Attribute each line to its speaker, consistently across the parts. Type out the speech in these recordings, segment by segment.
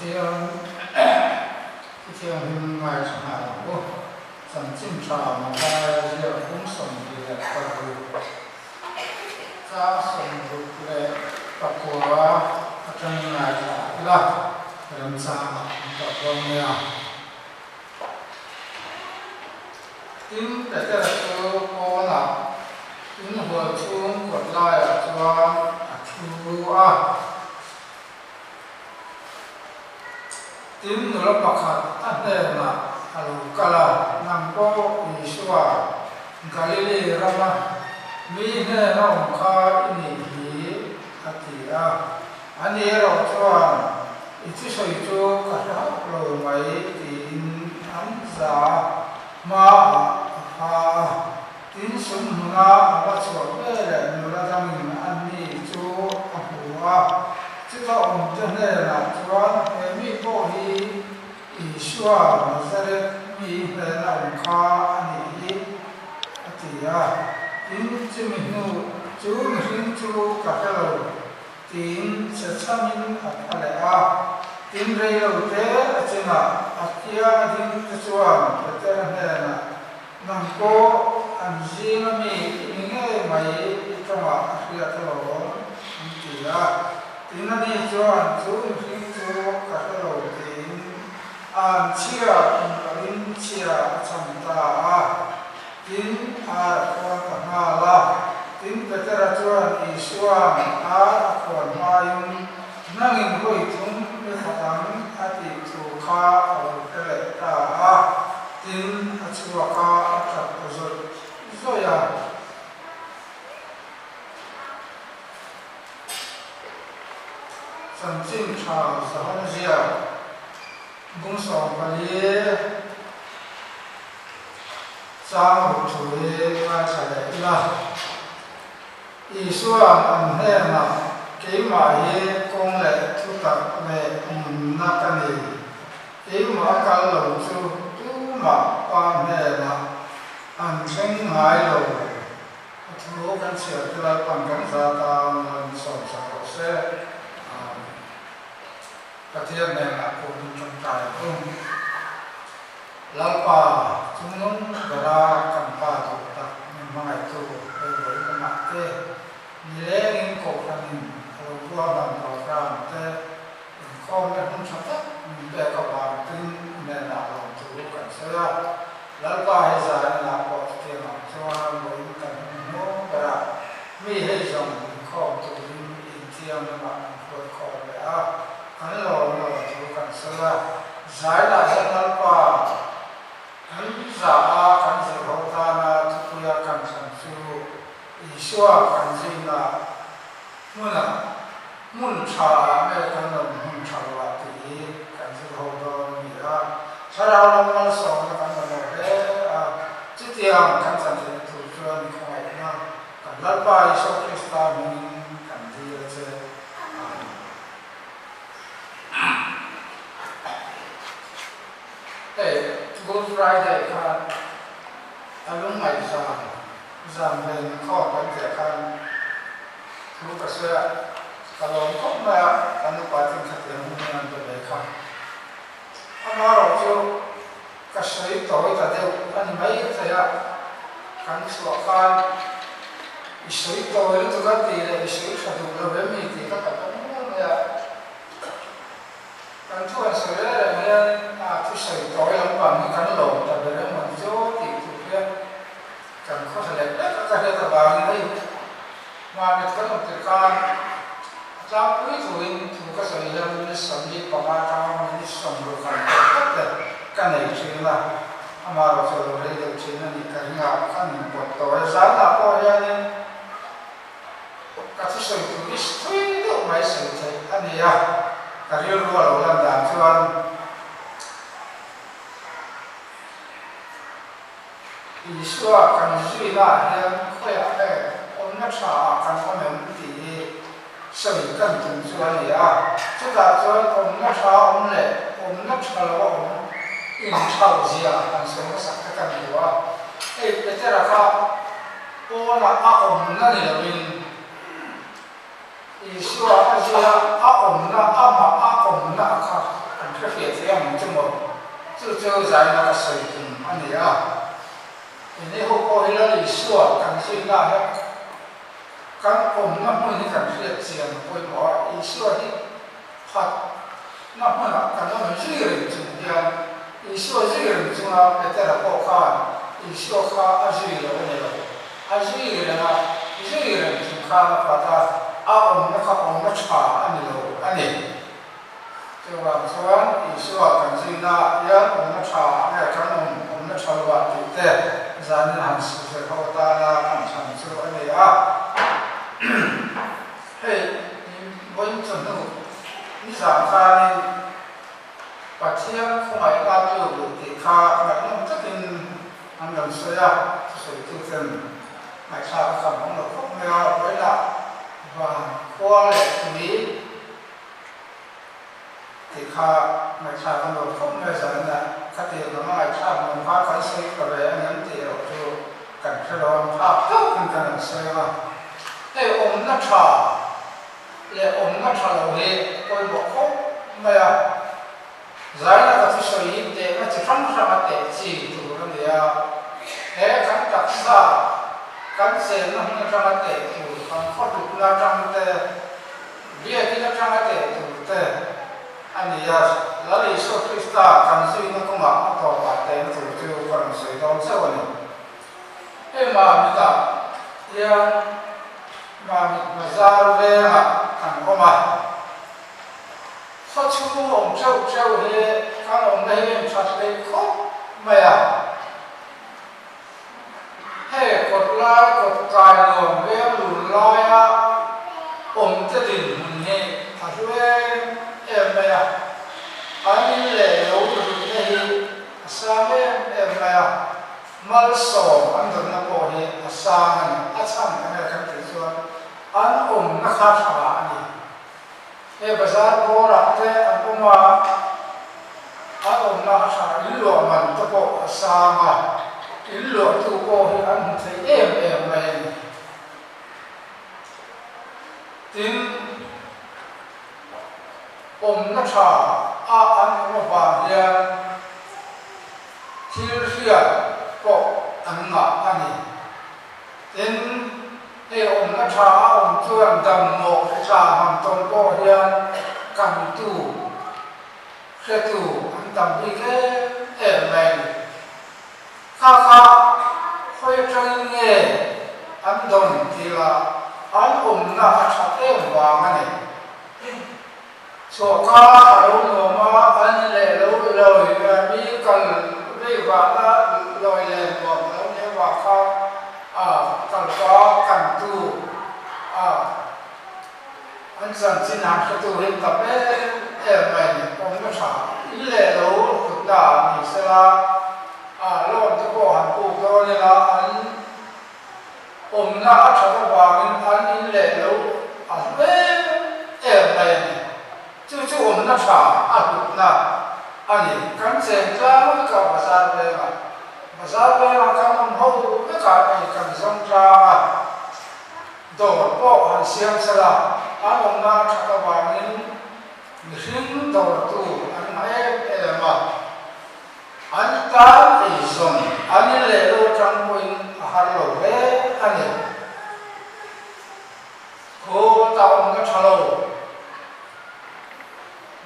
Speaker 1: Pathian Thu Thianghlim ngaithla nghal ang u. Chanchin tha Mathaia ziak bung 26 chang 69 atangin ngaithla ila remchang a awm tawh dawn nia. Tin, Petera chu pawnah inhual chhung kawt laiah chuan a thu a. Tin, nula pakhat a hnenah a lo kal a, Nang pawh Isua, Galili rama mi hnena awm kha i nih hi, a ti a. Ani erawh chuan, I thusawi chu ka hre hauh lo mai, tiin an za hmaah a pha a. Tin, sum hmuna a va chhuah veleh nula dangin ani chu a hmu a. Chuta awmte hnenah chuan, He mi pawh hi Isua Nazareth mi hnena awm kha a nih hi, a ti a. Tin, chumi hnu chu mihring chu ka hre lo. Tiin che chhamin a pha leh a. Tin rei lo te a chinah a kiang a ding te chuan Petera hnenah, Nang pawh an zing a mi i ni ngei mai i tawngah a hriat alawm, an ti a. Tin ani chuan chu mihring chu ka hre lo tiin an chhia inkalin chhia a chham ta a. Tin, ar a khuan ta nghal a. Tin, Petera chuan Isua'n ar a khuan hmain, Nangin vawi thum i khat ang a tih thu kha a lo hre leh ta a. Tin, a chhuak a, a tap ta zawih zawih a. Chanchin tha zahawm ziak bung 14. Chang ruk thu hi ngaithla leh ila. Isua'n an hnenah, Keimah hi kawng leh thutak leh nunna ka ni. Keimah kal lo chu tumah Pa hnenah an thleng ngai lo. A thu kan chhiar te Lalpan kan za tan lan sawmsak rawh se. Amen. Pathian hnenah pawh min tangkai ang u. Lalpa, chungnung bera kan Pa duh tak min hmangaihtu hei vawi lamah te, nilengin kohhranin a lo ruahman program te inkhawmna hmun tha tak min pek avang tin hnenah lawmthu kan sawi a. Lalpa hei zan inah pawh chutiang ang chuan vawiin kan hun hnung berah mi hei zawng inkhawm turin inthiang lamah min hruaikhawm leh a, kan lawm lawmthu kan sawi a. Zailah hian Lalpa kan zah a, kan zir ho tana thupuia kan thlan chu Isua kan zuina hmuna hmun tha ah nge kan awm hmun tha lo ah tih hi kan zir ho dawn a ni a. Thlarau lam malsawmna kan mamawh hle a, chutiang kan chan theihna tur chuan khawngaihna kan Lalpa Isua Krista hmingin kan dil a che. Amen. Hei Good Friday khan a lungngaih zan zan ven khawm kan tih khan thu ka sawi a, ka lawm khawp mai a, kan upa ten khatiang hun hian an pe ve kha. Amaherawh chu ka sawi tawi ta deuh a ni mai thei a, kan chhuah khan i sawi tawi lutuk a tih leh i sawi tha duh lo em ni tih ka ka pawm mual mai a. Kan thu an sawi reng reng hian a thusawi tawi lampang hi kan lawm ta ber em ang chu tih tur hian kan khawsa leh vek a, ka hriat avangin hei Mahmit kan awm tir khan a tlangpui thuin thu ka sawi hian minute 45 atanga minute 60 kan tawp tlat te ka nei thin a, amaherawh chu a lo rei deuh thin a nih ka ring a, kan inpawt tawh e. Zanah pawh hianin Ka thusawi tur hi thui deuh mai sawi theih a ni a, ka rilru a lo lan dan chuan Isua kan zuinaah hian khawiah nge awmna tha ah kan awm em tih hi sawi kan tum chu a ni a, chutah chuan awmna tha awm leh awmna tha lo a awm inthau zia han sawi hmasak te kan duh a, hei Petera kha Pawnah a awmna ni loin Isua a zia a awmna amah a awmna a kha hrefiah thei ang chu maw? Chu chu zaina ka sawi tum a ni a. Ini ho pawh hi Lal Isua kan zuina ah hian kan awmna hmun hi kan hriat chian a pawimawh a, Isua hi phat na hmunah kan awm zui reng chung hian Isua zui reng chunga Petera pawh khan Isua kha a zui lo a ni lo. A zui reng a, zui reng chung khan a phat a, a awmna kha awmna tha a ni lo a ni. Chuvang chuan Isua kan zuina hian awmna tha nge kan awm, awmna tha lo ah tih te zanin han sihzir ho atana kan chhan chu a ni a. Hei vawiin chawhnu nizan khanin Pathian khawngaihna tluk luh tih kha ngaihnawm takin an rawn sawi a, thusawitu ten ngaihthlak a kham awm lo khawp mai a, vawiinah van khua leh tui Tih kha ngaihthlak a nuam khawp mai zan a, khatiang anga ngaihthlak nuam kha kan sawi ta ve a ni tih erawh chu kan hre lo ang phak tawkin kan han sawi ang a. Hei awmna tha leh awmna tha lo hi pawimawh khawp mai a, zaina ka thusawi hi tehna chi hrang hranga teh chi tur a ni a, he kan taksa kan chenna hmun atanga teh tur kan khawhlutna atang te, Biakin atanga teh tur te a ni a, Lal Isua Krista kan zuina kawngah a tawpah tehna tur chu ka rawn sawi dawn chauh a ni. Hei Mamitah hian Mamit bazar vengah kan awm a, khaw chhung awm theuh theuh hi kan awmna hi in that hleih khawp mai a. Hei kawt lai kawt kai nuam veng lun laia awm te dinhmun hi a hlu em em mai a, an in leh lo hlutna hi a sang em em mai a, malsawm an dawnna pawh hi a sang a ni, a chhan eng nge kan tih chuan an awmna kha tha a ni. He bazar bawrah te an awm a, an awmna a tha, in luah man te pawh a sang a, in luahtu pawh hi an hmu thei em em mai a ni. Tin, awmna tha a an awm avang hian thil hriat pawh an ngah a ni. Tin, hei awmna tha a awm chuan dam mawh hre tla han tawn pawh hian kantu, hretu an tam bik em em mai a ni. Kha kha khawi atangin nge an dawn tih lah an awmna a that em vang a ni. Chhuahka a lo nuam a, an leh lo lawi mi kal vei vahna lawi leh nuam a lo nih avang khan a kalpa kantu a an chanchin han hretu hi an tam em em mai a ni. Awmna tha in leh lo hlutna ah ni sela a loan te pawh han puk dawn ila an Awmna a that avangin an in leh lo a hlu em em mai a ni. Chu chu awmna tha a hlutna a ni. Kan cheng tlang vek a bazar vengah. Bazar vengah kan awm ho vek a, ei kan zawng tlang a, dawr pawh han siam sela an awmna a that avangin mihring dawrtu an ngah em em a. An tan eizawn an in leh lo atang pawhin a har lo hle a ni. Khaw ta awmna tha lo.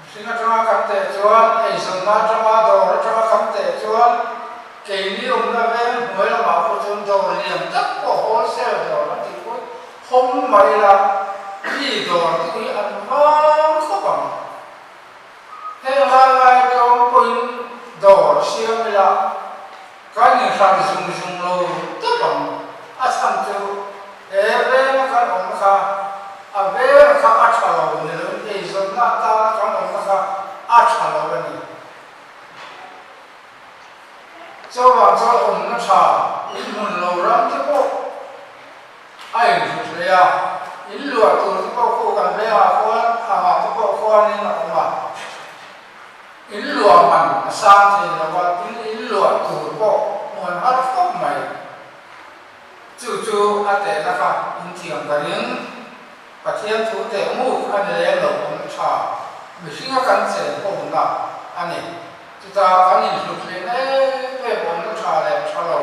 Speaker 1: Mihring atanga kan teh chuan, eizawnna atanga dawr atanga kan teh chuan keini awmna veng hnuai lamah pawh chuan dawr lian tak pawh wholesale dawr an tih pawhin hawng mai ila mi dawr te hi an vang khawp ang. Heng lai lai tlawm pawhin dawr siam ila kan inhran zung zung lo tawp ang. A chhan chu he venga kan awmna kha a veng kha a tha lo ni loin eizawnna atana kan awmna kha a tha lo a ni. Chuvang chuan awmna tha inhmun lo ram te pawh A inhlut hle a, in luah tur te pawh khu kan vengah khuan angah te pawh khuanin a awm a, in luah man a sang thei lo a, tin in luah tur pawh hmuh an har khawp mai. Chu chu a tehna kha in thiam ka ring. Pathian thu teh nguk a ni lem lo awm tha, mihringa kan chen pawhna a ni. Chutah kan inhlut hleihna em em awmna tha leh tha lo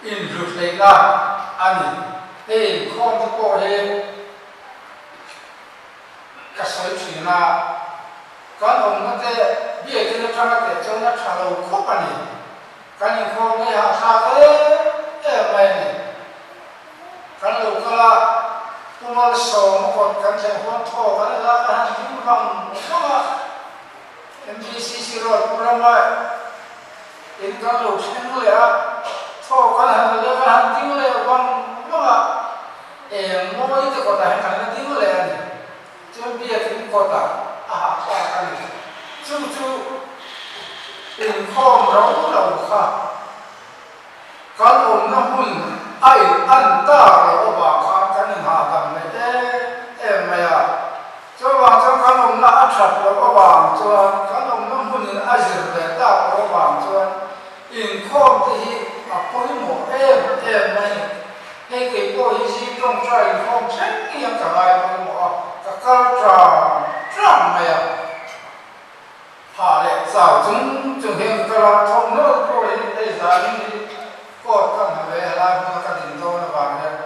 Speaker 1: inhlut hleihna a ni. Hei inkhawm te pawh hi ka sawi thin a, kan awmna te biakin atanga teh chuan a tha lo khawp a ni. Kan inkhawm ngei hahthlak em em mai a ni. Kan lo kal a, Pu Malsawma kawt kan thleng huan thaw kan la ka han ding vang vang a, MPCC road Pu Rama in kan lo thleng leh a, thaw kan han la leh ka han ding leh vang vang a, eng mawi te kawtah hian kan la ding leh a ni. Chuan biakin kawtah a hahthlak a ni. Chu chu inkhawm ro lo kha kan awmna hmun a in an tak loh avang khan kan inhahdam leh em em mai a. Chuvang chuan kan awmna a that loh avang chuan kan awmna hmunin a zir ve tak loh avang chuan inkhawm te hi a pawimawh em em mai. Hei kei pawh hi zing tawngtai inkhawm thleng hian ka ngai pawimawh a, ka kal tang tang mai a. Hah leh chau chung chung hian ka kal a, thawmhnaw pawh hi hei zanin hi coat ka nha ve helai hmuna ka din dawn avang hian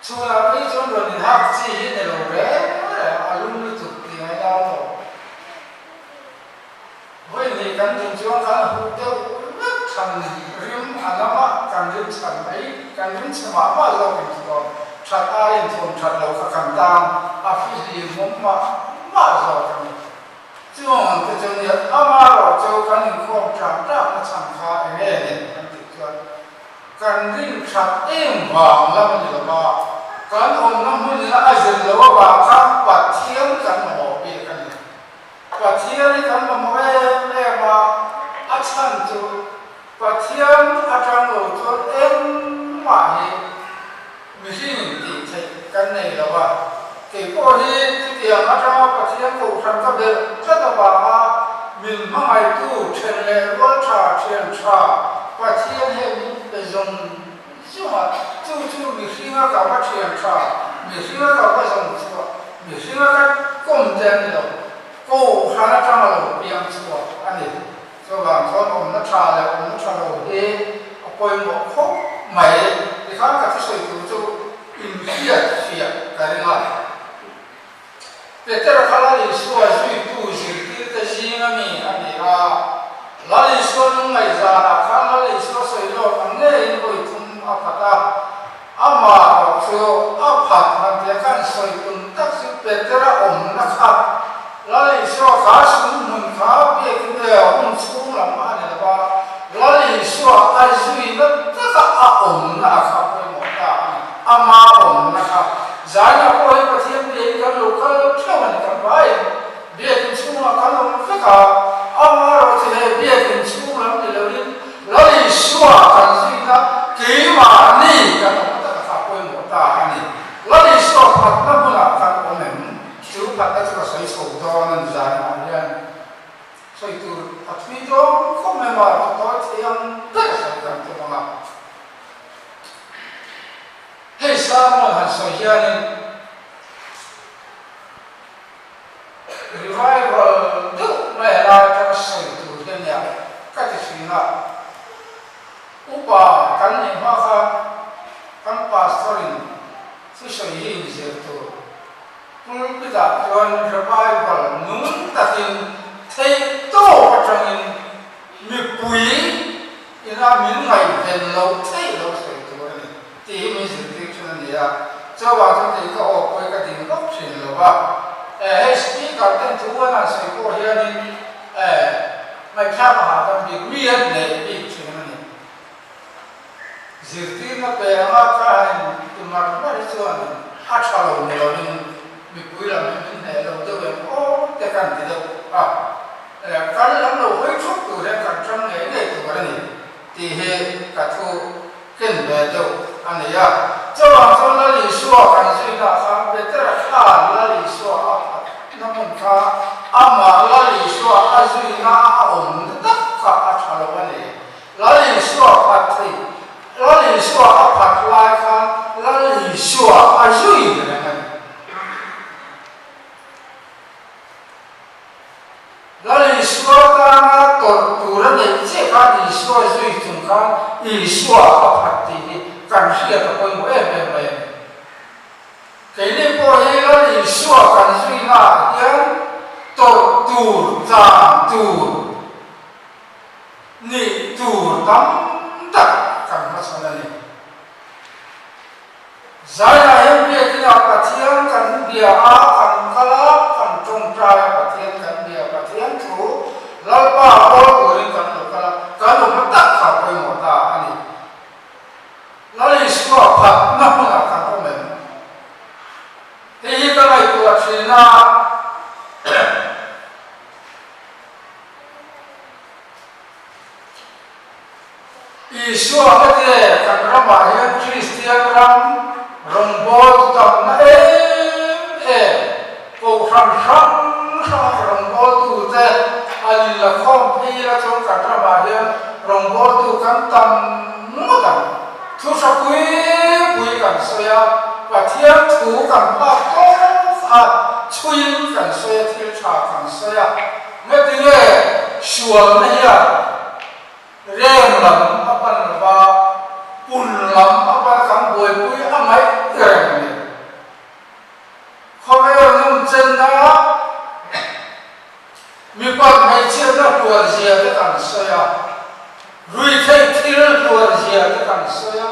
Speaker 1: chhunah phei chuan rawn inhak chi hi ni lo reng reng a lum lutuk tih ngaih a lo. Vawi hnih kan din chuan kan huh deuh vek than rim a lam a, kan rim chhan mai, kan rim chhe mah mah zawk in thuam that aiin thuam that lo kha kan tan a fihlim awm mah mah zawk a ni. Chung ang te chu nia amaherawh chu kan inkhawm tang tak na chhan kha eng nge ni kan tih chuan kan rin that em vang lam a ni lo va, kan awmna hmunina a zir loh avang khan Pathian kan mamawh bik a ni. Pathian hi kan mamawh em em a, a chhan chu Pathian atang lo chuan engmah hi mihring tih theih kan nei lo a. Kei pawh hi chutiang atanga Pathian kohhran ka belh tlat avanga min hmangaihtu then leh rual tha thian tha Pathian he min pe zawng zawng a, chu chu mihringa ka va thian tha, mihringa ka va zawng chhuah Mihringa ka kawm te a ni lo, kohhran atanga lo piang chhuak a ni. Chuvang chuan awmna tha leh awmna tha lo hi a pawimawh khawp mai. Tikhan ka thusawi tur chu inhriat fiah ka ring a. Petera kha Lal Isua zuitu zirtirte zinga mi a ni a. Lal Isua lungngaihzanah khan Lal Isua sawi lawk ang ngeiin vawi thum a phat a. Amah erawh chu a phat han tia kan sawi tum tak chu Petera awmna kha Lal Isua kha sum hmun kha biakin e hun chhung lam a ni lo va, Lal Isua a zuina taka a awmna a kha pawimawh ta a ni. Ama awmna kha zaina pawh hi Pathian biain kan lo kal theuh a ni kan vaiin biakin chhungah kan awm vek a, amah erawh chu he biakin chhung lam ni loin Lal Isua kan zuina keimahni kan awm tak a kha pawimawh ta a ni. Lal Isua phatna hmunah kan awm em? Chu phatna chu ka sawi chho dawn a ni zainah hian sawi tur a thui dawn khawp mai maw ka tawi thei ang ber sawi kan tum ang a. Hei sermon han sawi hianin Revival deuh mai a lai atanga sawi tur hi a nia ka ti thin a, upa kan nih hma khan kan pastor in thusawi hi inzir tur pulpit ah chuan revival nung takin theih tawp atangin mipui ina min ngaihven loh theih loh sawi tur a ni. Tih hi min zirtir thin a ni a, chuvang chuan kei ka aw pawh hi ka ding vak thin lo va. Eh hei speaker ten thu an han sawi pawh hianin eh ngaihthlak a hahdam bik mi a hneh bik thin a ni. Zirtirna pe anga ka han ti mar mar hi chuan a tha lo ni lovin mipui lam hi min hneh lo deuh em aw te kan ti deuh a. Eh kan lam lo hawi thup tur hian kan tang ngei ngei tur a ni tih hi ka thu Ken ve deuh a ni a. Chuvang chuan Lal Isua kan zuinak khan Petera khan Lal Isua a phatna hmun kha amah Lal Isua a zuina a awmna tak kha a tha lo a ni. Lal Isua phat thei, Lal Isua a phat lai khan Lal Isua a zui reng a ni. Lal Isua tan. khan Isua zui chung khan Isua a phat tih hi kan hriat a pawimawh em em mai a ni. Keini pawh hi Lal Isua kan zuinaah hian tawrh tur, tlan tur, nih tur tam tak kan hmachhawn a ni. Zaiah hian biakinah Pathian kan bia a, kan kal a, kan tawngtai a, Pathian kan bia, Pathian thu Lalpa kawl turin kan lo kal a, kan awmna tak kha a pawimawh ta a ni. Lal Isua phatna hmunah kan awm em? Hei hi ka ngaihtuah thin a. Isua hete kan ramah hian Kristian ram rawngbawltu tamna em em, kohhran hrang hranga rawngbawltute an inlakhawm phei ila chuan kan ramah hian rawngbawltu kan tam ngawt ang. Thu hra pui pui kan sawi a, Pathian thu kan phak tawk a, chhuiin kan sawi a, thil tha kan sawi a. Ngatinge sualna hian Reng lam a pan lo va, pun lam a pan kan buaipui a ngaih reng a ni. Khawvel nun chenna mipat hmeichhiatna hluan zia te kan sawi a, ruihtheih thil hluan zia te kan sawi a,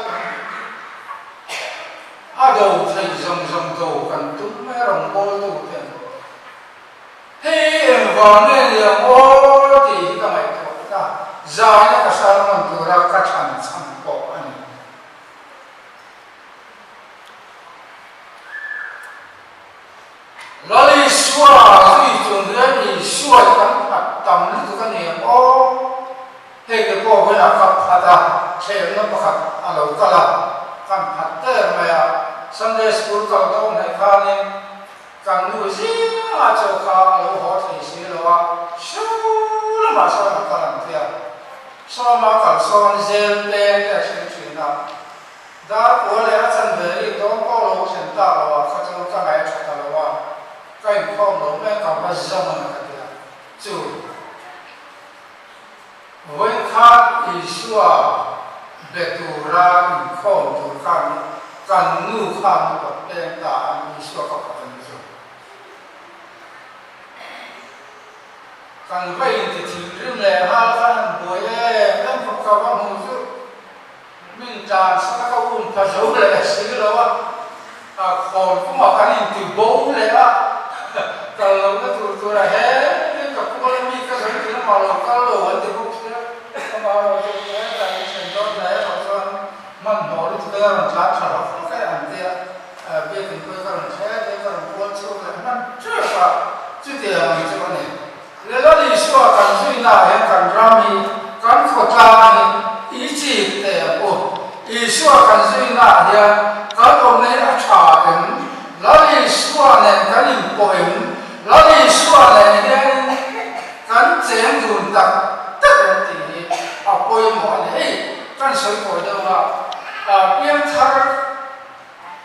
Speaker 1: a do theih zawng zawng do kan tum mai a rawngbawltu ten. Hei engvang nge ni ang aw tih hi ka ngaihtuah ta, zaina ka sermon tura ka thlan chhan pawh a ni. Lal Isua zui chung hian Isua hi kan phat tam lutuk a ni ang aw. Hei te pawh hunah ka phat a, thlemna pakhat a lo kal a, kan phat der mai a, Sunday School kal dawn hnaih khanin Kan nu zingah chaw kha a lo haw thei si lo a, hru lamah sawn a kal ang tia. Sawma kal sawn zel peng te a thleng thin a. Dar kua leh a chanve rik dawn pawh lo thlen tak lo ah kha chuan ka ngaih a tha ta lo a, ka inkhawm lo mek ang va zawng a na ka ti a. Chu Vawikhat Isua be tura inkhawm tur khan kan nu khan a pawt peng ta a, Isua ka pawt a ni chu. Kan va inti thinrim leh nghal khan an buai em em khawp ka va hmu chu min tlan sak a, ka um pha zo leh si lo a, a khawn kawngah kan inti bo leh a, kal lohna tur tura he ka kual a mi ka zo ti lamah lo kal lo an ti bawk sia, amah erawh chu hetah in thlen dawn hle erawh chuan hmanhmawh lutuk e a rawn tlan tha hlawk hlawk e an tia, biakin pawh hi ka rawn thleng e ka rawn kual chhuak leh hman tep a, chutiang ang chu a ni. Lelal Isua kan zuinaah hian kan ram hi kan khawtlang hi i chik teh ang u. Isua kan zuinaah hian kan awmna hi a tha em? Lal Isua nen kan inpawh em? Lal Isua nen hianin kan cheng dun tak tak em tih hi a pawimawh a ni. Hei kan sawi kawi deuh a, piangthar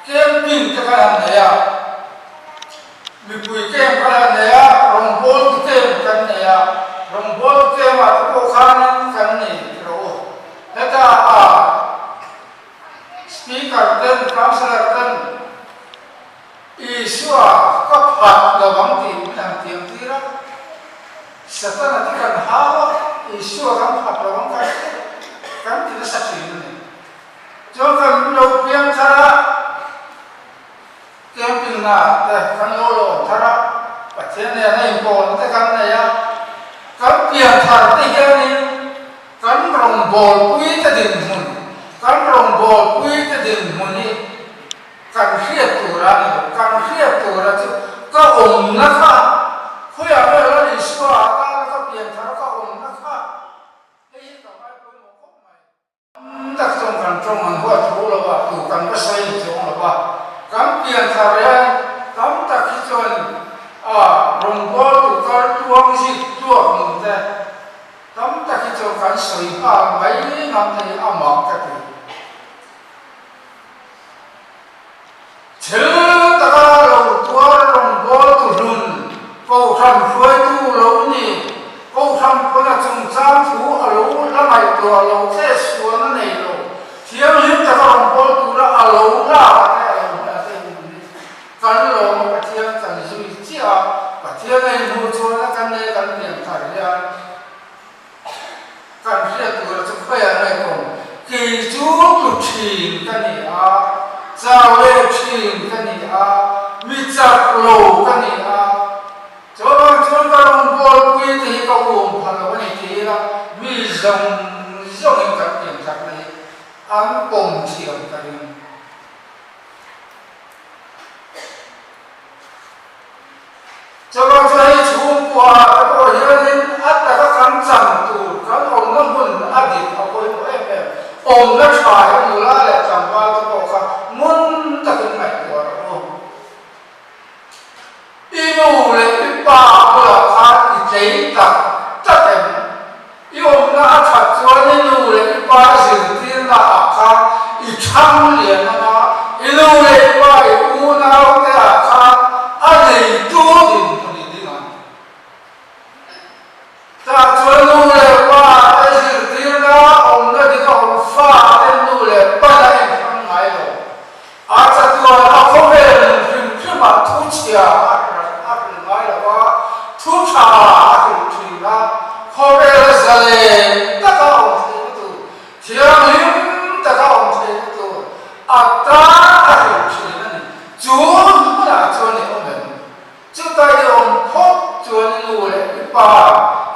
Speaker 1: camping te kan han nei a, Mipui camp kan han nei a, rawngbawltu camp kan nei a, rawngbawltu camp ah te pawh khanin kan nei rawh u. Heta a Speaker ten, Councillor ten Isua ka phat lo ang tih min han tiam tir a, Satana te kan hau a, Isua kan phat lo ang kan kan ti nasa thin a ni. Chuan kan lo piang thar a, Camping na te kan lo lawm thar a, Pathian nen a inpawlna te kan nei a, kan pian thar te hianin kan rawngbawlpui te dinhmun, kan rawngbawlpui te dinhmun hi kan hriat tur a ni lo, kan hriat tura chu ka awmna kha khawiah nge Lal Isua ah tana ka pian thar ka awmna kha hei hi ka ngaipawimawh khawp mai. Tam tak chuan kan tawng an huat thu lo a, tu kan va sawi ni chuang lo a, kan pian thar hian tam tak hi chuan a rawngbawltu kal tuang zik tuak nun te tam tak hi chuan kan sawi nghal mai ngam te hi a mak ka ti. Thil taka lo tuar rawngbawltu hlun, Kohhran hruaitu lo ni, Kohhran pawna chungchang thu a lo la ngaih. ngaihtuah lo che sualna nei lo, thianghlim taka rawn bawl tura a lo lak a te a lo hmeh a te in ni. Kan lawm a Pathian kan zui chiah a, Pathian a inhmuh chuan a kan leh kan pian thar hian kan hriat tura chu khawiah nge kawm kei chu tlu thin ka ni a, chau leh thin ka ni a, mi chak lo ka ni a, Chuan chuan ka rawngbawlpui te hi ka um pha lo a ni ti ila mi zawng zawngin kan pianthakna hi an pawm thiam ka ring. Chuan chuan hei chhungkua te pawh hianin a taka kan chan tur kan awmna hmun a dik a pawimawh em em. Awmna tha hi nula leh tlangval te pawh kha ngun takin ngaihtuah rawh u. I nu leh i pa bulah khan i tlei tak tak em? I awmna a that chuan i nu leh i pa zirtirna ah khan i thang lian ang a, i nu leh i pa i unau te ah khan a neitu dinhmun i ding ang. Tah chuan nu leh pa te zirtirna awmna dik a awm fa te nu leh pa la enhrang ngai lo. A chatuan a khawvel nun hrim hrimah thu chhia a hril ngai lo a, thu tha a hril thin a, khawvel a zalen taka awm theihna tur, thianghlim taka awm theihna tur a tan a hril thin a ni. Chu hmunah chuan i awm em? Chuta i awm phawt chuan i nu leh i pa,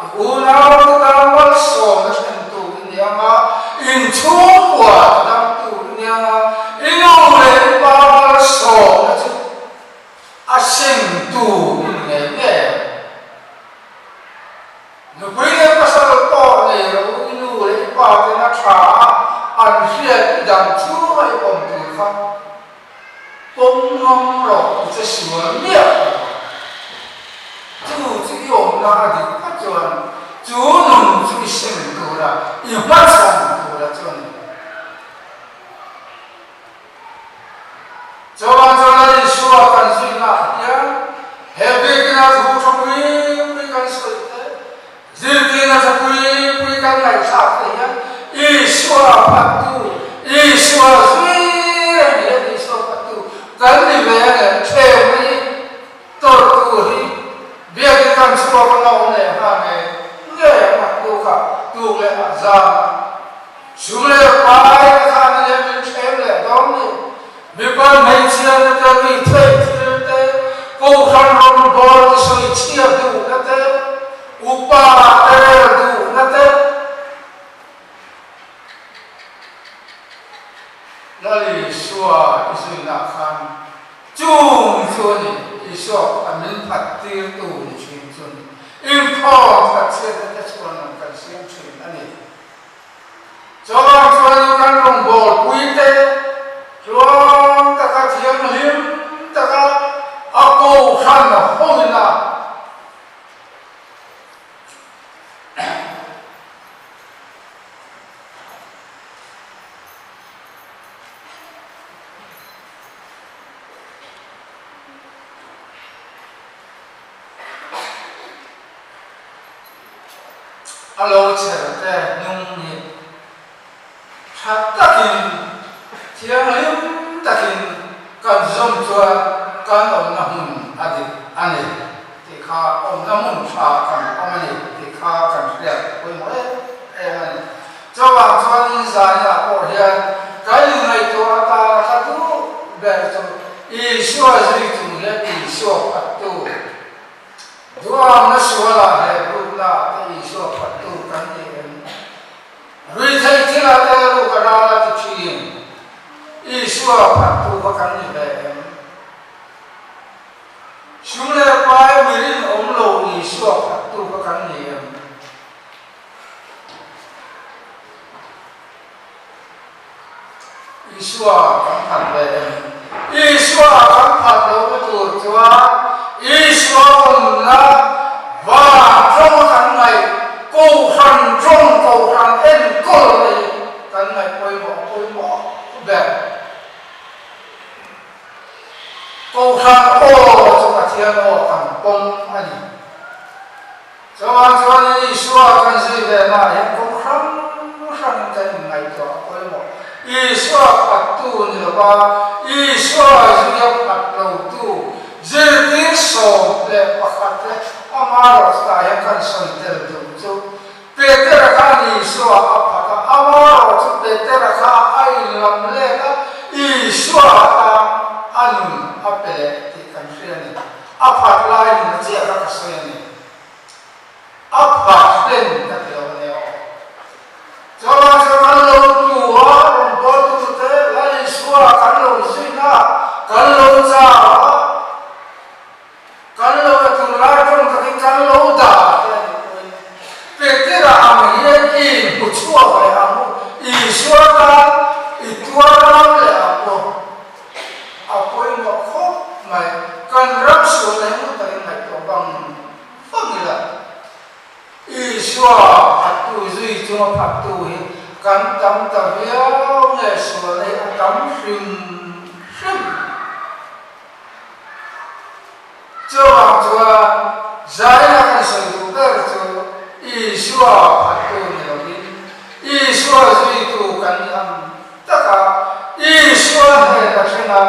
Speaker 1: i unaute tan malsawmna thlentu i ni ang a, inchhungkua damtu i ni ang a, i nu leh i pa malsawmna chu a sengtu i ni ngei ngei ang. Nupui leh pasal pawh nei lo i nu leh i pa ten a tha a, an hriat i dam chhunga i pawm tur kha Pawm ngam rawh i che sual miah lo ang. Chu chu i awmna a dik phawt chuan chu nun chu i sem tura i hmachhawn tura chu a ni. Chuan chuan Lal Isua kan zuinaah hian he biakina thu tha pui pui kan sawi te, Zirtirna tha pui pui kan ngaihthlak te hian Isua phattu, Isua zui reng hian Isua phattu kan ni ve a nen thlemna hi tawrh tur hi biakin kan chhuak a awm leh nghal nge nge ang a tukah tuk leh a zam a sum leh pai te khan a nia min thlem leh dawn ni. Mipa hmeichhia te te mi theih thil te, kohhran rawngbâwl te sawi chhia duhna te, upa te rel duhna te, Lal Isua i zuinah khan chung chu a ni, Isua kha min phat tirtu ni thin chu a ni. Inkhawm thatchhiatna te chuan an kan siam thin a ni. Chuvang chuanin kan rawngbâwl puite tluang taka thianghlim taka a kohhran hawina A lo chher te hnung hi tha takin, thianghlim takin kan zawm chuan kan awmna hmun a dik a ni tih kha, awmna hmun tha kan awm a ni tih kha kan hriat pawimawh em em a ni. Chuvang chuan inzainah pawh hian kan inngaihtuah atana kha duh ber chu Isua zui chung hian Isua phattu, Duamna sualah leh rukna te Isua phattu kan ni em? Ruihtheih thilah te ruk a ral a ti thin, Isua phattu kha kan ni ve em? Sum leh pai mirin awm lo Isua phattu kha kan ni em? Isua kan phat ve em? Isua kan phat lohna tur chuan Isua awmna van tawng a kan ngaih, Kohhran tawng, Kohhran enkawl hi kan ngaih pawimawh a pawimawh ber. Kohhran aw chu Pathian aw kan pawm a ni. Chuvang chuanin Isua kan zui ve hna hian kawng hrang hrang. Isua phattu ni lova Isua zuia phat lotu zirtir 11 te ama erawh chutah hian kan sawi tel duh chu Petera khan Isua a phat a, ama erawh chu Petera kha a inlam lek a, Isua tan a nun a pe leh tih kan hria a ni. A phat lai nun chiah kha ka sawi a ni. A phat hlen ka ti lo a nia aw. Chuvang chuan kan lo hmu a, rawn bawltute Lal Isua kan lo zuina, kan lo chau a, kan lo la tunlai tawng takin kan lo dah te a nih pawhin Petera ang hian i inhmu chhuak leh ang u, Isua tan i tuar ram leh ang u. A pawimawh khawp mai, kan ram sualna hi ngun takin ngaihtuah bang bang ila. Isua phattu zui chunga phattu hi kan tam ta viau nge sualna hi a tam hrim hrim. Chuvang chuan zaina kan sawi duh ber chu Isua phattu ni lovin Isua zuitu kan ni ang taka Isua hnen a thleng a,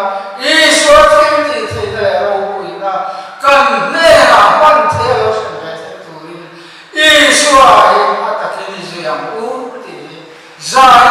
Speaker 1: Isua thil tih theihna leh ropuina kan hnenah hman thei a lo thlen ve theih turin Isua hi a takin i zui ang u tih hi zai.